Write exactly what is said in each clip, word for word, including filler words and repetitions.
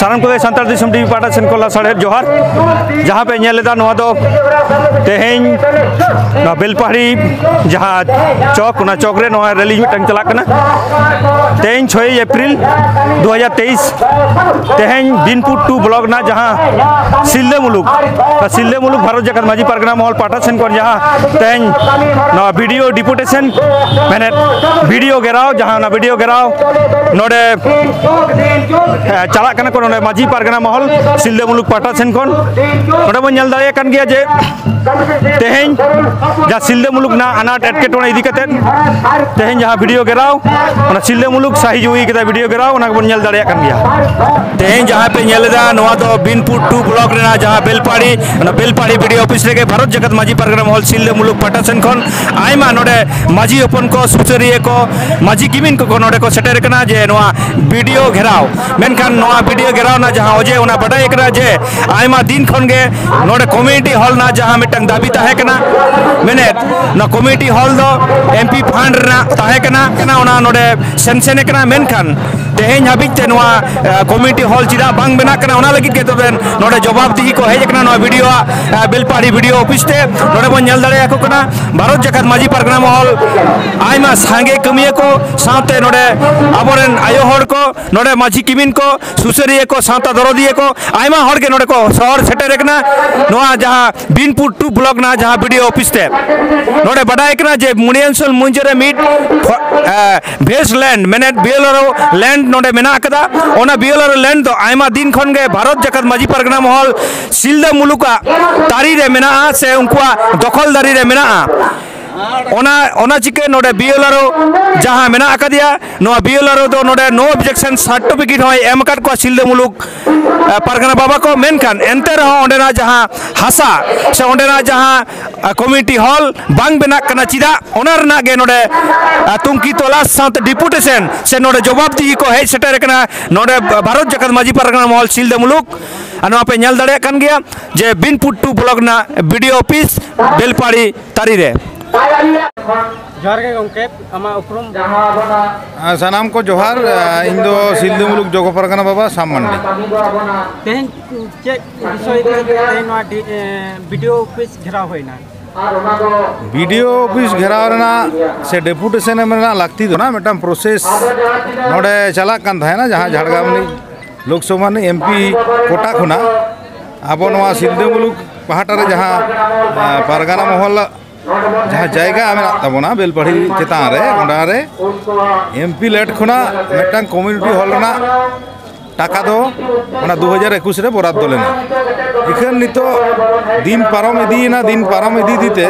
ᱥᱟᱱᱟᱢ ᱠᱚᱜᱮ ᱥᱟᱱᱛᱟᱲ ᱫᱤᱥᱚᱢ ᱴᱤᱵᱷᱤ ᱯᱟᱦᱴᱟ ᱥᱮᱱ ᱠᱷᱚᱱ ᱞᱟᱥᱟᱲᱦᱮᱫ ᱡᱚᱦᱟᱨ᱾ ᱡᱟᱦᱟᱸ ᱯᱮ ᱧᱮᱞ ᱮᱫᱟ, ᱱᱚᱣᱟ ᱫᱚ ᱛᱮᱦᱮᱧ ᱱᱚᱣᱟ ᱵᱮᱞᱯᱟᱦᱟᱲᱤ ᱡᱟᱦᱟᱸ ᱪᱚᱠ, ᱚᱱᱟ ᱪᱚᱠ ᱨᱮ ᱱᱚᱣᱟ ᱨᱮᱞᱤ ᱢᱤᱫᱴᱟᱝ ᱪᱟᱞᱟᱜ ᱠᱟᱱᱟ᱾ ᱛᱮᱦᱮᱧ ᱪᱷᱚᱭ ᱮᱯᱨᱤᱞ ᱫᱩ ᱦᱟᱡᱟᱨ ᱛᱮᱭᱤᱥ, ᱛᱮᱦᱮᱧ ᱵᱤᱱᱯᱩᱨ ᱴᱩ ᱵᱞᱚᱠ ᱨᱮᱱᱟᱜ ᱡᱟᱦᱟᱸ ᱥᱤᱞᱫᱟᱹ ᱢᱩᱞᱩᱠ, ᱚᱱᱟ ᱥᱤᱞᱫᱟᱹ ᱢᱩᱞᱩᱠ ᱵᱷᱟᱨᱚᱛ ᱡᱟᱠᱟᱛ ᱢᱟᱹᱡᱷᱤ ᱯᱟᱨᱜᱟᱱᱟ ᱢᱚᱦᱚᱞ ᱯᱟᱦᱴᱟ ᱥᱮᱱ ᱠᱷᱚᱱ ᱡᱟᱦᱟᱸ ᱛᱮᱦᱮᱧ ᱱᱚᱣᱟ ᱵᱤᱰᱤᱳ ᱰᱮᱯᱩᱴᱮᱥᱚᱱ, ᱢᱮᱱᱮᱫ ᱵᱤᱰᱤᱳ ᱜᱷᱮᱨᱟᱣ, ᱡᱟᱦᱟᱸ ᱚᱱᱟ ᱵᱤᱰᱤᱳ ᱜᱷᱮᱨᱟᱣ ᱱᱚᱰᱮ ᱦᱮᱸ, ᱪᱟᱞᱟᱜ ᱠᱟᱱᱟ ᱠᱚ ᱱᱚᱰᱮ ᱢᱟᱹᱡᱷᱤ ᱯᱟᱨᱜᱟᱱᱟ ᱢᱚᱦᱚᱞ ᱥᱤᱞᱫᱟᱹ ᱢᱩᱞᱩᱠ ᱯᱟᱦᱴᱟ ᱥᱮᱱ ᱠᱷᱚᱱ᱾ ᱱᱚᱰᱮ ᱵᱚᱱ ᱧᱮᱞ ᱫᱟᱲᱮᱭᱟᱜ ᱠᱟᱱ ᱜᱮᱭᱟ ᱡᱮ ᱛᱮᱦᱮᱧ ᱡᱟᱦᱟᱸ ᱥᱤᱞᱫᱟᱹ ᱢᱩᱞᱩᱠ ᱨᱮᱱᱟᱜ ᱟᱱᱟᱴ ᱮᱴᱠᱮᱴᱚᱬᱮ ᱤᱫᱤ ᱠᱟᱛᱮᱫ ᱛᱮᱦᱮᱧ ᱡᱟᱦᱟᱸ ᱵᱤᱰᱤᱳ ᱜᱷᱮᱨᱟᱣ, ᱚᱱᱟ ᱥᱤᱞᱫᱟᱹ ᱢᱩᱞᱩᱠ ᱥᱟᱹᱦᱤ ᱡᱩᱦᱤ ᱠᱮᱫᱟ ᱵᱤᱰᱤᱳ ᱜᱷᱮᱨᱟᱣ, ᱚᱱᱟ ᱜᱮᱵᱚᱱ ᱧᱮᱞ ᱫᱟᱲᱮᱭᱟᱜ ᱠᱟᱱ ᱜᱮᱭᱟ᱾ ᱛᱮᱦᱮᱧ ᱡᱟᱦᱟᱸ ᱯᱮ ᱧᱮᱞ ᱮᱫᱟ, ᱱᱚᱣᱟ ᱫᱚ ᱵᱤᱱᱯᱩᱨ ᱴᱩ ᱵᱞᱚᱠ ᱨᱮᱱᱟᱜ ᱡᱟᱦᱟᱸ ᱵᱮᱞᱯᱟᱦᱟᱲᱤ, ᱚᱱᱟ ᱵᱮᱞᱯᱟᱦᱟᱲᱤ ᱵᱤᱰᱤᱳ ᱚᱯᱷᱤᱥ ᱨᱮᱜᱮ ᱵᱷᱟᱨᱚᱛ ᱡᱟᱠᱟᱛ ᱢᱟᱹᱡᱷᱤ ᱯᱟᱨᱜᱟᱱᱟ ᱢᱚᱦᱚᱞ ᱥᱤᱞᱫᱟᱹ ᱢᱩᱞᱩᱠ ᱯᱟᱦᱴᱟ ᱥᱮᱱ ᱠᱷᱚᱱ ᱟᱭᱢᱟ ᱱᱚᱰᱮ ᱢᱟᱹᱡᱷᱤ ᱦᱚᱯᱚᱱ ᱠᱚ, ᱥᱩᱥᱟᱹᱨᱤᱭᱟᱹ ᱠᱚ, ᱢᱟᱹᱡᱷᱤ ᱠᱤᱢᱤᱱ ᱠᱚᱠᱚ ᱱᱚᱰᱮ ᱠᱚ ᱥᱮᱴᱮᱨ ᱟᱠᱟᱱᱟ ᱡᱮ ᱱᱚᱣᱟ ᱵᱤᱰᱤᱳ ᱜᱷᱮᱨᱟᱣ᱾ ᱢᱮᱱᱠᱷᱟᱱ ᱱᱚᱣᱟ ᱵᱤᱰᱤᱳ ᱜᱷᱮᱨᱟᱣ ᱨᱮᱱᱟᱜ ᱡᱟᱦᱟᱸ ᱚᱡᱮ, ᱚᱱᱟ ᱵᱟᱰᱟᱭ ᱠᱟᱱᱟ ᱡᱮ ᱟᱭᱢᱟ ᱫᱤᱱ ᱠᱷᱚᱱ ᱜᱮ ᱱᱚᱰᱮ ᱠᱚᱢᱤᱭᱩᱱᱤᱴᱤ ᱦᱚᱞ ᱨᱮᱱᱟᱜ ᱡᱟᱦᱟᱸ ᱢᱤᱫᱴᱟᱝ ᱫᱟᱹᱵᱤ ᱛᱟᱦᱮᱸ ᱠᱟᱱᱟ, ᱢᱮᱱᱮᱫ ᱱᱚᱣᱟ ᱠᱚᱢᱤᱭᱩᱱᱤᱴᱤ ᱦᱚᱞ ᱫᱚ ᱮᱢᱯᱤ ᱯᱷᱟᱱᱰ ᱨᱮᱱᱟᱜ ᱛᱟᱦᱮᱸ ᱠᱟᱱᱟ, ᱚᱱᱟ ᱱᱚᱰᱮ ᱥᱮᱱᱥᱮᱱ ᱟᱠᱟᱱᱟ, ᱢᱮᱱᱠᱷᱟᱱ ᱛᱮᱦᱮᱧ ᱦᱟᱹᱵᱤᱡ ᱛᱮ ᱱᱚᱣᱟ, ᱮ, ᱠᱚᱢᱤᱭᱩᱱᱤᱴᱤ ᱦᱚᱞ ᱪᱮᱫᱟᱜ ᱵᱟᱝ ᱵᱮᱱᱟᱜ ᱠᱟᱱᱟ, ᱚᱱᱟ ᱞᱟᱹᱜᱤᱫ ᱜᱮ ᱛᱚᱵᱮ ᱱᱚᱰᱮ ᱡᱚᱵᱟᱵ ᱫᱤᱦᱤ ᱠᱚ ᱦᱮᱡ ᱟᱠᱟᱱᱟ ᱱᱚᱣᱟ ᱵᱤᱰᱤᱳ ᱟᱜ, ᱮ, ᱵᱮᱞᱯᱟᱦᱟᱲᱤ ᱵᱤᱰᱤᱳ ᱚᱯᱷᱤᱥ ᱛᱮ᱾ ᱱᱚᱰᱮ ᱵᱚᱱ ᱧᱮᱞ ᱫᱟᱲᱮᱭᱟᱠᱚ ᱠᱟᱱᱟ ᱵᱷᱟᱨᱚᱛ ᱡᱟᱠᱟᱛ ᱢᱟᱹᱡᱷᱤ ᱯᱟᱨᱜᱟᱱᱟ ᱢᱚᱦᱚᱞ, ᱟᱭᱢᱟ ᱥᱟᱸᱜᱮ ᱠᱟᱹᱢᱤᱭᱟᱹ ᱠᱚ ᱥᱟᱶᱛᱮ ᱱᱚᱰᱮ ᱟᱵᱚᱨᱮᱱ ᱟᱭᱳ ᱦᱚᱲ ᱠᱚ, ᱱᱚᱰᱮ ᱢᱟᱹᱡᱷᱤ ᱠᱤᱢᱤᱱ ᱠᱚ, ᱥᱩᱥᱟᱹᱨᱤᱭᱟᱹ ᱠᱚ, ᱥᱟᱶᱛᱟ ᱫᱚᱨᱚᱫᱤᱭᱟᱹ ᱠᱚ, ᱟᱭᱢᱟ ᱦᱚᱲ ᱜᱮ ᱱᱚᱰᱮ ᱠᱚ ᱥᱚᱦᱚᱨ ᱥᱮᱴᱮᱨ ᱟᱠᱟᱱᱟ ᱱᱚᱣᱟ ᱡᱟᱦᱟᱸ ᱵᱤᱱᱯᱩᱨ ᱴᱩ ᱵᱞᱚᱠ ᱨᱮᱱᱟᱜ ᱡᱟᱦᱟᱸ ᱵᱤᱰᱤᱳ ᱚᱯᱷᱤᱥ ᱛᱮ᱾ ᱱᱚᱰᱮ ᱵᱟᱰᱟᱭ ᱠᱟᱱᱟ ᱡᱮ ᱢᱩᱱᱤᱭᱟᱱᱥᱳᱞ ᱢᱩᱸᱡᱟᱹ ᱨᱮ ᱢᱤᱫ ᱯᱷᱚ-, ᱮ, ᱵᱷᱮᱥ ᱞᱮᱱᱰ, ᱢᱮᱱᱮᱫ ᱵᱤᱭᱮᱞᱟᱨᱳ ᱞᱮᱱᱰ ᱱᱚᱰᱮ ᱢᱮᱱᱟᱜ ᱟᱠᱟᱫᱟ᱾ ᱚᱱᱟ ᱵᱤᱭᱮᱞᱟᱨᱳ ᱞᱮᱱᱰ ᱫᱚ ᱟᱭᱢᱟ ᱫᱤᱱ ᱠᱷᱚᱱ ᱜᱮ ᱵᱷᱟᱨᱚᱛ ᱡᱟᱠᱟᱛ ᱢᱟᱹᱡᱷᱤ ᱯᱟᱨᱜᱟᱱᱟ ᱢᱚᱦᱚᱞ ᱥᱤᱞᱫᱟᱹ ᱢᱩᱞᱩᱠᱟᱜ ᱛᱟᱹᱨᱤ ᱨᱮ ᱢᱮᱱᱟᱜᱼᱟ ᱥᱮ ᱩᱱᱠᱩᱣᱟᱜ ᱫᱚᱠᱷᱚᱞ ᱫᱟᱹᱨᱤ ᱨᱮ ᱢᱮᱱᱟᱜᱼᱟ᱾ ᱚᱱᱟ, ᱚᱱᱟ ᱪᱤᱠᱟᱹ ᱱᱚᱰᱮ ᱵᱤᱭᱮᱞᱟᱨᱳ ᱡᱟᱦᱟᱸ ᱢᱮᱱᱟᱜ ᱟᱠᱟᱫᱮᱭᱟ, ᱱᱚᱣᱟ ᱵᱤᱭᱮᱞᱟᱨᱳ ᱫᱚ ᱱᱚᱰᱮ no objection certificate ᱦᱚᱸᱭ ᱮᱢ ᱟᱠᱟᱫ ᱠᱚᱣᱟ ᱥᱤᱞᱫᱟᱹ ᱢᱩᱞᱩᱠ, ᱮ, ᱯᱟᱨᱜᱟᱱᱟ ᱵᱟᱵᱟ ᱠᱚ᱾ ᱢᱮᱱᱠᱷᱟᱱ ᱮᱱᱛᱮ ᱨᱮᱦᱚᱸ ᱚᱸᱰᱮᱱᱟᱜ ᱡᱟᱦᱟᱸ ᱦᱟᱥᱟ ᱥᱮ ᱚᱸᱰᱮᱱᱟᱜ ᱡᱟᱦᱟᱸ, ᱮ, ᱠᱚᱢᱤᱭᱩᱱᱤᱴᱤ ᱦᱚᱞ ᱵᱟᱝ ᱵᱮᱱᱟᱜ ᱠᱟᱱᱟ, ᱪᱮᱫᱟᱜ, ᱚᱱᱟ ᱨᱮᱱᱟᱜ ᱜᱮ ᱱᱚᱰᱮ, ᱮ, ᱛᱩᱝᱠᱤ ᱛᱚᱞᱟᱥ ᱥᱟᱶᱛᱮ ᱰᱮᱯᱩᱴᱮᱥᱚᱱ ᱥᱮ ᱱᱚᱰᱮ ᱡᱚᱵᱟᱵ ᱫᱤᱦᱤ ᱠᱚ ᱦᱮᱡ ᱥᱮᱴᱮᱨ ᱟᱠᱟᱱᱟ ᱱᱚᱰᱮ ᱵᱷᱟᱨᱚᱛ ᱡᱟᱠᱟᱛ ᱢᱟᱹᱡᱷᱤ ᱯᱟᱨᱜᱟᱱᱟ ᱢᱚᱦᱚᱞ ᱥᱤᱞᱫᱟᱹ ᱢᱩᱞᱩᱠ᱾ ᱟᱨ ᱱᱚᱣᱟ ᱯᱮ ᱧᱮᱞ ᱫᱟᱲᱮᱭᱟᱜ ᱠᱟᱱ ᱜᱮᱭᱟ ᱡᱮ ᱵᱤᱱᱯᱩᱨ ᱴᱩ ᱵᱞᱚᱠ ᱨᱮᱱᱟᱜ ᱵᱤᱰᱤᱳ ᱚᱯᱷᱤᱥ ᱵᱮᱞᱯᱟᱦᱟᱲᱤ ᱛᱟᱹᱨᱤ ᱨᱮ᱾ ᱡᱚᱦᱟᱨ ᱜᱮ ᱜᱚᱢᱠᱮ, ᱟᱢᱟᱜ ᱩᱯᱨᱩᱢ? ᱟᱨ ᱥᱟᱱᱟᱢ ᱠᱚ ᱡᱚᱦᱟᱨ᱾ ᱤᱧ ᱫᱚ ᱥᱤᱞᱫᱟᱹ ᱢᱩᱞᱩᱠ ᱡᱚᱜᱚ ᱯᱟᱨᱜᱟᱱᱟ ᱵᱟᱵᱟ ᱥᱟᱢ ᱢᱟᱱᱰᱤ᱾ ᱛᱮᱦᱮᱧ ᱪᱮᱫ ᱵᱤᱥᱚᱭ ᱤᱫᱤ ᱠᱟᱛᱮ ᱛᱮᱦᱮᱧ ᱱᱚᱣᱟ ᱰᱤ-, ᱮ, ᱵᱤ ᱰᱤ ᱳ ᱚᱯᱷᱤᱥ ᱜᱷᱮᱨᱟᱣ ᱦᱩᱭᱱᱟ? ᱵᱤ ᱰᱤ ᱳ ᱚᱯᱷᱤᱥ ᱜᱷᱮᱨᱟᱣ ᱨᱮᱱᱟᱜ ᱥᱮ ᱰᱮᱯᱩᱴᱮᱥᱚᱱ ᱮᱢ ᱨᱮᱱᱟᱜ ᱞᱟᱹᱠᱛᱤ ᱫᱚ ᱱᱟᱜ ᱢᱤᱫᱴᱟᱝ ᱯᱨᱚᱥᱮᱥ ᱱᱚᱰᱮ ᱪᱟᱞᱟᱜ ᱠᱟᱱ ᱛᱟᱦᱮᱱᱟ, ᱡᱟᱦᱟᱸ ᱡᱷᱟᱲᱜᱨᱟᱢ ᱨᱤᱱᱤᱡ ᱞᱳᱠᱥᱚᱵᱷᱟ ᱨᱤᱱᱤᱡ ᱮᱢ ᱯᱤ ᱠᱚᱴᱟ ᱠᱷᱚᱱᱟᱜ ᱟᱵᱚ ᱱᱚᱣᱟ ᱥᱤᱞᱫᱟᱹ ᱢᱩᱞᱩᱠ ᱯᱟᱦᱴᱟ ᱨᱮ ᱡᱟᱦᱟᱸ, ᱮ, ᱯᱟᱨᱜᱟᱱᱟ ᱢᱚᱦᱚᱞ ᱡᱟᱦᱟᱸ ᱡᱟᱭᱜᱟ ᱢᱮᱱᱟᱜ ᱛᱟᱵᱚᱱᱟ ᱵᱮᱞᱯᱟᱦᱟᱲᱤ ᱪᱮᱛᱟᱱ ᱨᱮ, ᱚᱱᱟ ᱨᱮ ᱮᱢ ᱯᱤ ᱞᱮᱰ ᱠᱷᱚᱱᱟᱜ ᱢᱤᱫᱴᱟᱝ ᱠᱚᱢᱤᱭᱩᱱᱤᱴᱤ ᱦᱚᱞ ᱨᱮᱱᱟᱜ ᱴᱟᱠᱟ ᱫᱚ ᱚᱱᱟ ᱫᱩ ᱦᱟᱡᱟᱨ ᱮᱠᱩᱥ ᱨᱮ ᱵᱚᱨᱟᱫ ᱫᱚ ᱞᱮᱱᱟ᱾ ᱤᱠᱷᱟᱹᱱ ᱱᱤᱛᱚᱜ ᱫᱤᱱ ᱯᱟᱨᱚᱢ ᱤᱫᱤᱭᱮᱱᱟ, ᱫᱤᱱ ᱯᱟᱨᱚᱢ ᱤᱫᱤ ᱤᱫᱤ ᱛᱮ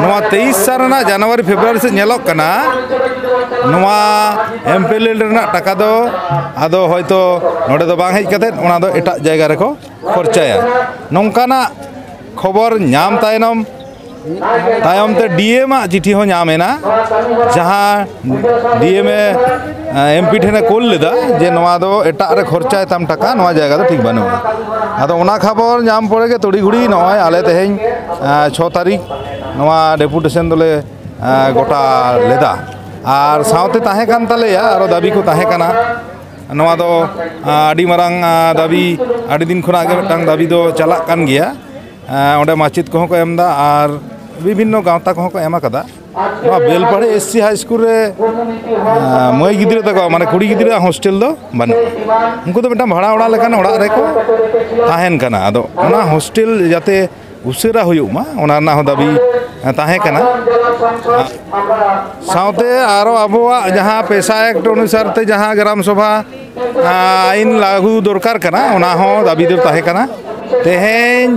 ᱱᱚᱣᱟ ᱛᱮᱭᱤᱥ ᱥᱟᱞ ᱨᱮᱱᱟᱜ ᱡᱟᱱᱩᱣᱟᱨᱤ ᱯᱷᱮᱵᱽᱨᱩᱣᱟᱨᱤ ᱥᱮᱫ ᱧᱮᱞᱚᱜ ᱠᱟᱱᱟ, ᱱᱚᱣᱟ ᱮᱢ ᱯᱤ ᱞᱮᱰ ᱨᱮᱱᱟᱜ ᱴᱟᱠᱟ ᱫᱚ ᱟᱫᱚ ᱦᱚᱭᱛᱳ ᱱᱚᱰᱮ ᱫᱚ ᱵᱟᱝ ᱦᱮᱡ ᱠᱟᱛᱮᱫ ᱚᱱᱟ ᱫᱚ ᱮᱴᱟᱜ ᱡᱟᱭᱜᱟ ᱨᱮᱠᱚ ᱠᱷᱚᱨᱪᱟᱭᱟ᱾ ᱱᱚᱝᱠᱟᱱᱟᱜ ᱠᱷᱚᱵᱚᱨ ᱧᱟᱢ ᱛᱟᱭᱱᱚᱢ, ᱛᱟᱭᱚᱢ ᱛᱮ ᱰᱤ ᱮᱢ ᱟᱜ ᱪᱤᱴᱷᱤ ᱦᱚᱸ ᱧᱟᱢ ᱮᱱᱟ, ᱡᱟᱦᱟᱸ ᱰᱤ ᱮᱢ ᱮ, ᱮᱢ ᱯᱤ ᱴᱷᱮᱱᱮ ᱠᱳᱞ ᱞᱮᱫᱟ ᱡᱮ ᱱᱚᱣᱟ ᱫᱚ ᱮᱴᱟᱜ ᱨᱮ ᱠᱷᱚᱨᱪᱟᱭ ᱛᱟᱢ ᱴᱟᱠᱟ, ᱱᱚᱣᱟ ᱡᱟᱭᱜᱟ ᱫᱚ ᱴᱷᱤᱠ ᱵᱟᱹᱱᱩᱜᱼᱟ᱾ ᱟᱫᱚ ᱚᱱᱟ ᱠᱷᱚᱵᱚᱨ ᱧᱟᱢ ᱯᱚᱨᱮ ᱜᱮ ᱛᱩᱲᱤ ᱜᱷᱩᱲᱤ ᱱᱚᱜᱼᱚᱭ ᱟᱞᱮ ᱛᱮᱦᱮᱧ, ᱮᱸ, ᱪᱷᱚ ᱛᱟᱹᱨᱤᱠᱷ ᱱᱚᱣᱟ ᱰᱮᱯᱩᱴᱮᱥᱚᱱ ᱫᱚᱞᱮ, ᱮᱸ, ᱜᱚᱴᱟ ᱞᱮᱫᱟ᱾ ᱟᱨ ᱥᱟᱶᱛᱮ ᱛᱟᱦᱮᱸ ᱠᱟᱱ ᱛᱟᱞᱮᱭᱟ ᱟᱨᱚ ᱫᱟᱹᱵᱤ ᱠᱚ ᱛᱟᱦᱮᱸ ᱠᱟᱱᱟ, ᱱᱚᱣᱟ ᱫᱚ, ᱟᱸ, ᱟᱹᱰᱤ ᱢᱟᱨᱟᱝ, ᱟᱸ, ᱫᱟᱹᱵᱤ, ᱟᱹᱰᱤ ᱫᱤᱱ ᱠᱷᱚᱱᱟᱜ ᱜᱮ ᱢᱤᱫᱴᱟᱝ ᱫᱟᱹᱵᱤ ᱫᱚ ᱪᱟᱞᱟᱜ ᱠᱟᱱ ᱜᱮᱭᱟ᱾ ᱟᱸ, ᱚᱸᱰᱮ ᱢᱟᱪᱮᱫ ᱠᱚᱦᱚᱸ ᱠᱚ ᱮᱢ ᱮᱫᱟ ᱟᱨ ᱵᱤᱵᱷᱤᱱᱱᱚ ᱜᱟᱶᱛᱟ ᱠᱚᱦᱚᱸ ᱠᱚ ᱮᱢ ᱟᱠᱟᱫᱟ᱾ ᱱᱚᱣᱟ ᱵᱮᱞᱯᱟᱦᱟᱲᱤ ᱮᱥ ᱥᱤ ᱦᱟᱭ ᱥᱠᱩᱞ ᱨᱮ, ᱟᱸ, ᱢᱟᱹᱭ ᱜᱤᱫᱽᱨᱟᱹ ᱛᱟᱠᱚ, ᱢᱟᱱᱮ ᱠᱩᱲᱤ ᱜᱤᱫᱽᱨᱟᱹᱣᱟᱜ ᱦᱳᱥᱴᱮᱞ ᱫᱚ ᱵᱟᱹᱱᱩᱜᱼᱟ᱾ ᱩᱱᱠᱩ ᱫᱚ ᱢᱤᱫᱴᱟᱝ ᱵᱷᱟᱲᱟ ᱚᱲᱟᱜ ᱞᱮᱠᱟᱱ ᱚᱲᱟᱜ ᱨᱮᱠᱚ ᱛᱟᱦᱮᱱ ᱠᱟᱱᱟ᱾ ᱟᱫᱚ ᱚᱱᱟ ᱦᱳᱥᱴᱮᱞ ᱡᱟᱛᱮ ᱩᱥᱟᱹᱨᱟ ᱦᱩᱭᱩᱜ ᱢᱟ, ᱚᱱᱟ ᱨᱮᱱᱟᱜ ᱦᱚᱸ ᱫᱟᱹᱵᱤ, ᱮᱸ, ᱛᱟᱦᱮᱸ ᱠᱟᱱᱟ᱾ ᱥᱟᱶᱛᱮ ᱟᱨᱚ ᱟᱵᱚᱣᱟᱜ ᱡᱟᱦᱟᱸ ᱯᱮᱥᱟ ᱮᱠᱴ ᱚᱱᱩᱥᱟᱨ ᱛᱮ ᱡᱟᱦᱟᱸ ᱜᱨᱟᱢ ᱥᱚᱵᱷᱟ, ᱟᱸ, ᱟᱹᱭᱤᱱ ᱞᱟᱹᱜᱩ ᱫᱚᱨᱠᱟᱨ ᱠᱟᱱᱟ, ᱚᱱᱟ ᱦᱚᱸ ᱫᱟᱹᱵᱤ ᱫᱚ ᱛᱟᱦᱮᱸ ᱠᱟᱱᱟ᱾ ᱛᱮᱦᱮᱧ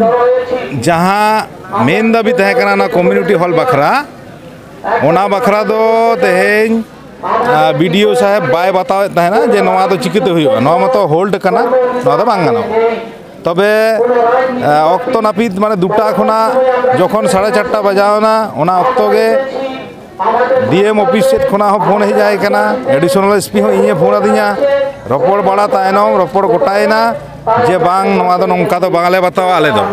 ᱡᱟᱦᱟᱸ ᱢᱮᱱ ᱫᱟᱹᱵᱤ ᱛᱟᱦᱮᱸ ᱠᱟᱱᱟ ᱚᱱᱟ ᱠᱚᱢᱤᱭᱩᱱᱤᱴᱤ ᱦᱚᱞ ᱵᱟᱠᱷᱨᱟ, ᱚᱱᱟ ᱵᱟᱠᱷᱨᱟ ᱫᱚ ᱛᱮᱦᱮᱧ, ᱟᱸ, ᱵᱤ ᱰᱤ ᱳ ᱥᱟᱦᱮᱵᱽ ᱵᱟᱭ ᱵᱟᱛᱟᱣᱮᱫ ᱛᱟᱦᱮᱱᱟ ᱡᱮ ᱱᱚᱣᱟ ᱫᱚ ᱪᱤᱠᱟᱹᱛᱮ ᱦᱩᱭᱩᱜᱼᱟ, ᱱᱚᱣᱟ ᱢᱟᱛᱚ ᱦᱳᱞᱰ ᱠᱟᱱᱟ, ᱱᱚᱣᱟ ᱫᱚ ᱵᱟᱝ ᱜᱟᱱᱚᱜᱼᱟ᱾ ᱛᱚᱵᱮ, ᱮ, ᱚᱠᱛᱚ ᱱᱟᱹᱯᱤᱛ, ᱢᱟᱱᱮ ᱫᱩᱴᱟ ᱠᱷᱚᱱᱟᱜ ᱡᱚᱠᱷᱚᱱ ᱥᱟᱲᱮ ᱪᱟᱨᱴᱟ ᱵᱟᱡᱟᱣ ᱮᱱᱟ, ᱚᱱᱟ ᱚᱠᱛᱚ ᱜᱮ ᱰᱤ ᱮᱢ ᱚᱯᱷᱤᱥ ᱥᱮᱫ ᱠᱷᱚᱱᱟᱜ ᱦᱚᱸ ᱯᱷᱳᱱ ᱦᱮᱡ ᱟᱭ ᱠᱟᱱᱟ, ᱮᱰᱤᱥᱚᱱᱟᱞ ᱮᱥ ᱯᱤ ᱦᱚᱸ ᱤᱧᱮ ᱯᱷᱳᱱ ᱟᱹᱫᱤᱧᱟ, ᱨᱚᱯᱚᱲ ᱵᱟᱲᱟ ᱛᱟᱭᱱᱚᱢ, ᱨᱚᱯᱚᱲ ᱜᱚᱴᱟᱭᱮᱱᱟ᱾ ᱡᱮ ᱵᱟᱝ, ᱱᱚᱣᱟ ᱫᱚ ᱱᱚᱝᱠᱟ ᱫᱚ ᱵᱟᱝᱞᱮ ᱵᱟᱛᱟᱣᱟ ᱟᱞᱮ ᱫᱚ᱾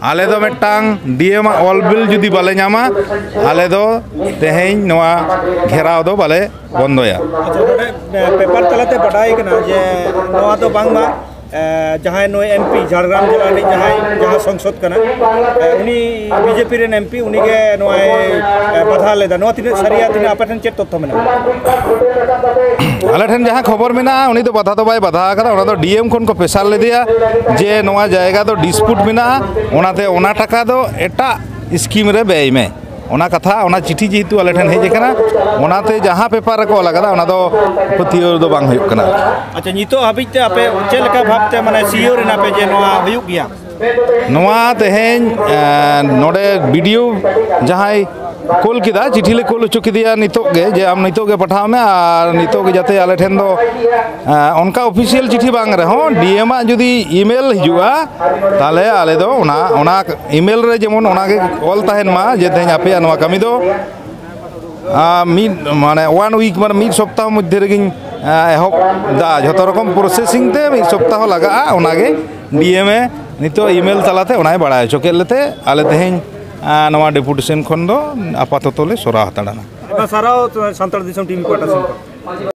ᱟᱞᱮ ᱫᱚ ᱢᱤᱫᱴᱟᱝ ᱰᱤ ᱮᱢ ᱟᱜ ᱚᱞ ᱵᱤᱞ ᱡᱩᱫᱤ ᱵᱟᱞᱮ ᱧᱟᱢᱟ, ᱟᱞᱮ ᱫᱚ ᱛᱮᱦᱮᱧ ᱱᱚᱣᱟ ᱜᱷᱮᱨᱟᱣ ᱫᱚ ᱵᱟᱞᱮ ᱵᱚᱱᱫᱚᱭᱟ᱾ ᱟᱪᱪᱷᱟ, ᱱᱚᱰᱮ ᱯᱮᱯᱟᱨ ᱛᱟᱞᱟᱛᱮ ᱵᱟᱰᱟᱭ ᱠᱟᱱᱟ ᱡᱮ ᱱᱚᱣᱟ ᱫᱚ ᱵᱟᱝᱢᱟ ᱡᱟᱦᱟᱸᱭ ᱱᱩᱭ ᱮᱢ ᱯᱤ, ᱡᱷᱟᱲᱜᱨᱟᱢ ᱡᱮᱞᱟ ᱨᱤᱱᱤᱡ ᱡᱟᱦᱟᱸᱭ ᱡᱟᱦᱟᱸ ᱥᱚᱝᱥᱚᱫ ᱠᱟᱱᱟ, ᱩᱱᱤ ᱵᱤ ᱡᱮ ᱯᱤ ᱨᱮᱱ ᱮᱢ ᱯᱤ ᱩᱱᱤᱜᱮ ᱱᱚᱣᱟᱭ ᱵᱟᱫᱷᱟ ᱞᱮᱫᱟ᱾ ᱱᱚᱣᱟ ᱛᱤᱱᱟᱹᱜ ᱥᱟᱹᱨᱤᱭᱟ, ᱛᱤᱱᱟᱹᱜ ᱟᱯᱮ ᱴᱷᱮᱱ ᱪᱮᱫ ᱛᱚᱛᱛᱷᱚ ᱢᱮᱱᱟᱜᱼᱟ? ᱟᱞᱮ ᱴᱷᱮᱱ ᱡᱟᱦᱟᱸ ᱠᱷᱚᱵᱚᱨ ᱢᱮᱱᱟᱜᱼᱟ, ᱩᱱᱤ ᱫᱚ ᱵᱟᱫᱷᱟ ᱫᱚ ᱵᱟᱭ ᱵᱟᱫᱷᱟ ᱟᱠᱟᱫᱟ᱾ ᱚᱱᱟ ᱫᱚ ᱰᱤ ᱮᱢ ᱠᱷᱚᱱ ᱠᱚ ᱯᱮᱥᱟᱨ ᱞᱮᱫᱮᱭᱟ ᱡᱮ ᱱᱚᱣᱟ ᱡᱟᱭᱜᱟ ᱫᱚ ᱰᱤᱥᱯᱩᱴ ᱢᱮᱱᱟᱜᱼᱟ, ᱚᱱᱟᱛᱮ ᱚᱱᱟ ᱴᱟᱠᱟ ᱫᱚ ᱮᱴᱟᱜ ᱥᱠᱤᱢ ᱨᱮ ᱵᱮᱭ ᱢᱮ᱾ ᱚᱱᱟ ᱠᱟᱛᱷᱟ, ᱚᱱᱟ ᱪᱤᱴᱷᱤ ᱡᱮᱦᱮᱛᱩ ᱟᱞᱮ ᱴᱷᱮᱱ ᱦᱮᱡ ᱟᱠᱟᱱᱟ, ᱚᱱᱟᱛᱮ ᱡᱟᱦᱟᱸ ᱯᱮᱯᱟᱨ ᱨᱮᱠᱚ ᱚᱞ ᱟᱠᱟᱫᱟ, ᱚᱱᱟ ᱫᱚ ᱯᱟᱹᱛᱭᱟᱹᱣ ᱫᱚ ᱵᱟᱝ ᱦᱩᱭᱩᱜ ᱠᱟᱱᱟ᱾ ᱟᱪᱪᱷᱟ, ᱱᱤᱛᱚᱜ ᱦᱟᱹᱵᱤᱡ ᱛᱮ ᱟᱯᱮ ᱪᱮᱫ ᱞᱮᱠᱟ ᱵᱷᱟᱵᱽᱛᱮ, ᱢᱟᱱᱮ, ᱥᱤᱭᱳᱨ ᱮᱱᱟ ᱯᱮ ᱡᱮ ᱱᱚᱣᱟ ᱦᱩᱭᱩᱜ ᱜᱮᱭᱟ? ᱱᱚᱣᱟ ᱛᱮᱦᱮᱧ ᱱᱚᱰᱮ ᱵᱤ ᱰᱤ ᱳ ᱡᱟᱦᱟᱸᱭ ᱠᱳᱞ ᱠᱮᱫᱟ, ᱪᱤᱴᱷᱤ ᱞᱮ ᱠᱳᱞ ᱦᱚᱪᱚ ᱠᱮᱫᱮᱭᱟ ᱱᱤᱛᱚᱜ ᱜᱮ, ᱡᱮ ᱟᱢ ᱱᱤᱛᱚᱜ ᱜᱮ ᱯᱟᱴᱷᱟᱣ ᱢᱮ᱾ ᱟᱨ ᱱᱤᱛᱚᱜ ᱜᱮ ᱡᱟᱛᱮ ᱟᱞᱮ ᱴᱷᱮᱱ ᱫᱚ ᱚᱱᱠᱟ ᱚᱯᱷᱤᱥᱤᱭᱟᱞ ᱪᱤᱴᱷᱤ ᱵᱟᱝ ᱨᱮᱦᱚᱸ ᱰᱤ ᱮᱢ ᱟᱜ ᱡᱩᱫᱤ ᱤᱢᱮᱞ ᱦᱤᱡᱩᱜᱼᱟ, ᱛᱟᱦᱚᱞᱮ ᱟᱞᱮ ᱫᱚ ᱚᱱᱟ ᱚᱱᱟ ᱤᱢᱮᱞ ᱨᱮ ᱡᱮᱢᱚᱱ ᱚᱱᱟᱜᱮ ᱚᱞ ᱛᱟᱦᱮᱱ ᱢᱟ ᱡᱮ ᱛᱮᱦᱮᱧ ᱟᱯᱮᱭᱟᱜ ᱱᱚᱣᱟ ᱠᱟᱹᱢᱤ ᱫᱚ ᱢᱤᱫ, ᱢᱟᱱᱮ, ᱚᱣᱟᱱ ᱩᱭᱤᱠ, ᱢᱟᱱᱮ ᱢᱤᱫ ᱥᱚᱯᱛᱟᱦᱚ ᱢᱚᱫᱽᱫᱷᱮ ᱨᱮᱜᱮᱧ ᱮᱦᱚᱵ ᱫᱟ᱾ ᱡᱷᱚᱛᱚ ᱨᱚᱠᱚᱢ ᱯᱨᱚᱥᱮᱥᱤᱝ ᱛᱮ ᱢᱤᱫ ᱥᱚᱯᱛᱟᱦᱚ ᱞᱟᱜᱟᱜᱼᱟ᱾ ᱚᱱᱟᱜᱮ ᱰᱤ ᱮᱢ ᱮ ᱱᱤᱛᱚᱜ ᱤᱢᱮᱞ ᱛᱟᱞᱟᱛᱮ ᱚᱱᱟᱭ ᱵᱟᱲᱟᱭ ᱦᱚᱪᱚ ᱠᱮᱫ ᱞᱮᱛᱮ ᱟᱞᱮ ᱛᱮᱦᱮᱧ ᱱᱚᱣᱟ ᱰᱮᱯᱩᱴᱮᱥᱚᱱ ᱠᱷᱚᱱ ᱫᱚ ᱟᱯᱟᱛᱚᱛᱚ ᱞᱮ ᱥᱚᱨᱟᱣ ᱦᱟᱛᱟᱲ ᱮᱱᱟ᱾ ᱟᱭᱢᱟ ᱥᱟᱨᱦᱟᱣ ᱥᱟᱱᱛᱟᱲ ᱫᱤᱥᱚᱢ ᱴᱤᱵᱷᱤ ᱯᱟᱦᱴᱟ ᱥᱮᱱ ᱠᱷᱚᱱ᱾